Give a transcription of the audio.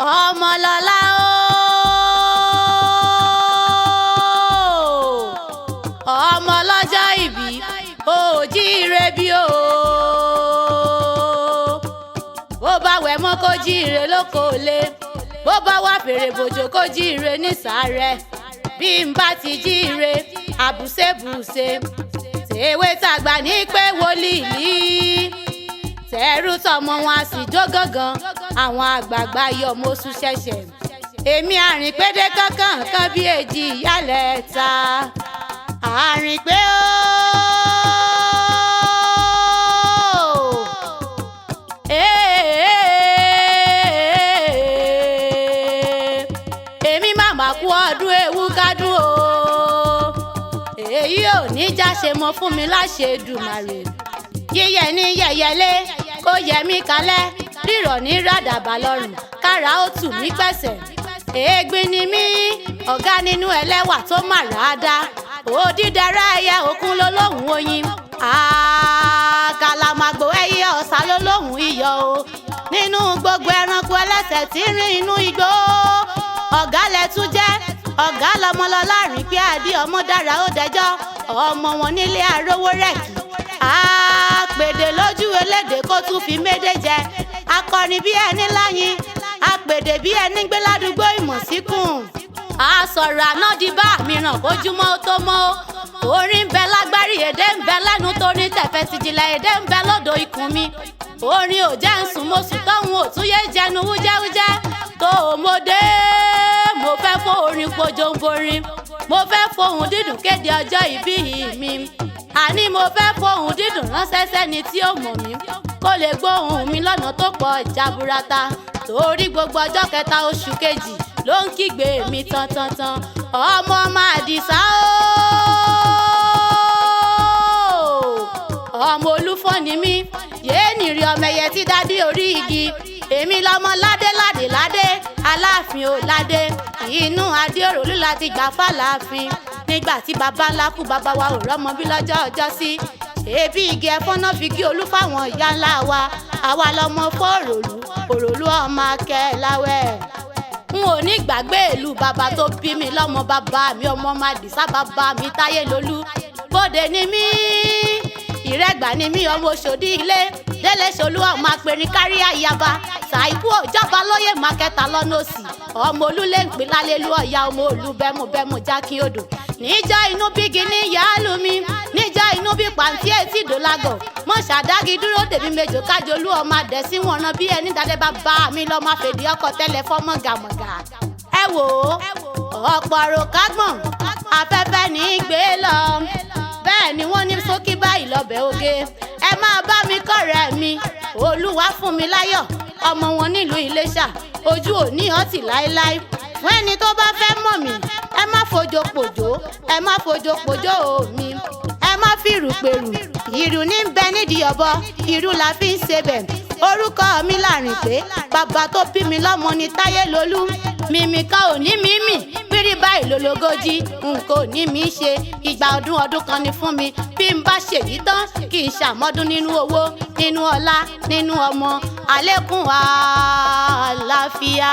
Ọmọlọ́lá ooo, ọmọ ọlọ́jọ́ ìbí, ò jíire bí o. Bó bá wẹ̀ mọ́ kó jíire lóko lé, bó bá wà fèrè bòjò kó jíire nísàárẹ̀. Bí n bá ti jíire, àbùsẹ̀bùsẹ̀ tèwé tàgbà ní pé wòlíì ní tẹ̀rù tọmọ wọn a sì jó gángan, àwọn àgbààgbà yọ mọ́sù ṣẹ̀ṣẹ̀. Èmi àrìnpédé kankan kan bí èjì ìyálẹ̀ ta àrìnpé ooo. Èmi màmá kú ọdún ewu kádùn o, èyí ò ní jáṣe mọ́ fún mi láṣẹ Èdùmàrè. Yíyẹ ní yẹyẹlé kó yẹ mí kalẹ̀, rírọ̀ ní ràdàbà lọ́rùn kára ó tù mí pẹ̀sẹ̀. Èégbín ni mí, ọ̀gá nínú ẹlẹ́wà tó mà ràádá. Òdìdẹrẹ́ ẹyẹ òkun ló lóhùn oyin, àkàlàmàgbò ẹyẹ ọ̀sà ló lóhùn iyọ̀ o. Nínú gbogbo ẹranko ẹlẹ́sẹ̀ tí ń rìn inú igbó, ọ̀gá lẹ tún jẹ́. Ọ̀gá lọmọlọ́lá rìn pé àdí ọmọ dára ó dẹjọ́, ọmọ wọn nílé arówó rẹ̀kì. Àpèdè lójú elédè kó tún fi méde jẹ, akọrin bí ẹni láyìn, àpèdè bí ẹni gbé ládùúgbò ìmọ̀ síkùn. A sọ̀rọ̀ àná di bá mìíràn kójúmọ́ ó tó mọ́ ó. Orin ń bẹ lágbárí, èdè ń bẹ lẹ́nu tó ní tẹ̀fẹ́ tìjìnlẹ̀, èdè ń bẹ lọ́dọ̀ ikùn mi. Orin ò jẹ́ ń sùn, mo sùn tóun ò tún yé jẹnu wújẹ́wújẹ́. Tó o mo dé, mo fẹ́ fó orin pojomborin, mo fẹ́ fohùn dídùn kéde ọjọ́ ìbí mi. Àní mo fẹ́ fohùn dídùn ránṣẹ́ sẹ́ni tí ó mọ̀ mí, kó lè gbóhùn mi lọ́nà tó pọ̀ jaburata. Torí gbogbo ọjọ́ kẹta oṣù kejì ló ń kígbe mi tantantan. Ọmọ ọmọ Àdìsá ooo, ọmọ Olúfọ́n ni mí, yéé nìrí ọmọ ẹyẹ tí dádì orí igi. Èmi lọmọ ládé ládé ládé, aláàfin ò ládé. Inú adé òròlú láti gbà fàlàáfin. Nígbà tí baba ńlá kú, baba wa ò rọ́mọ bí lọ́jọ́ ọjọ́ sí. Èébì igi ẹ̀fọ́n náà fi gé olú fáwọn ìyá ńlá wa. Àwa lọmọ fọ́ọ̀rọ̀lú, òròlú ọmọ akẹ́ láwẹ̀. N ò ní gbàgbé ìlú bàbá tó bí mi lọ́mọ, bàbá mi ọmọ Màdìsá, bàbá mi Táyé Lolú. Bóde ni mí, ìrẹ́gbà ni mí, ọmọ Òṣòdì ilé délé ṣolú, ọmọ apẹ̀rin kárí àyàbá ṣàìkú òjọba lóye mákẹ́ta lọ́nà òsì, ọmọ olúlé ń pè lálẹ́lú ọ̀yà, ọmọ òlú bẹ́mùbẹ́mù jákè odò. Níjọ́ inú bígi ní yàálù mi, níjọ́ inú bí pàǹtí etí ìdòlágọ̀ mọ́ ṣàdági dúró dèmí mejò kájọlú, ọmọ àdẹ̀sí wọn ràn bí ẹni dáadé, bàbá mi lọ́mọ àfẹ̀dí ọkọ̀ tẹ́lẹ̀ fọ́mọ gàmọ̀gà. Ẹ wò ó, ọ̀pọ̀ rò kágbọ̀n afẹ́fẹ́ ní í gbé lọ, bẹ́ẹ̀ ni wọ́n ní sókí báyìí lọ́bẹ̀ oge. Ẹ máa bá mi kọ̀rẹ́ mi, Olúwa fún mi láyọ̀, ọmọ wọn nílùú Iléṣà, ojú ò ní ọtí láéláé. Fún ẹni tó bá fẹ́ mọ̀ mí, ẹ má fojo pòjó, ẹ má fojo pòjó mi, ẹ má fìrù pèrù. Ìrù ní bẹ nídìí ọ̀bọ, ìrù la fi ń ṣebẹ̀. Orúkọ mi láàrin pé bàbá tó bí mi lọ́mọ ni Táyé Lolú. Mímí kan ò ní mímì pírí báyìí lólogójì, nǹkan ò ní mí ṣe. Ìgbà ọdún ọdún kan ni fún mi. Bí n bá ṣèyí tán, kì í ṣàmọ́dún nínú owó, nínú ọlá, nínú ọmọ, àlékún àlàáfíà.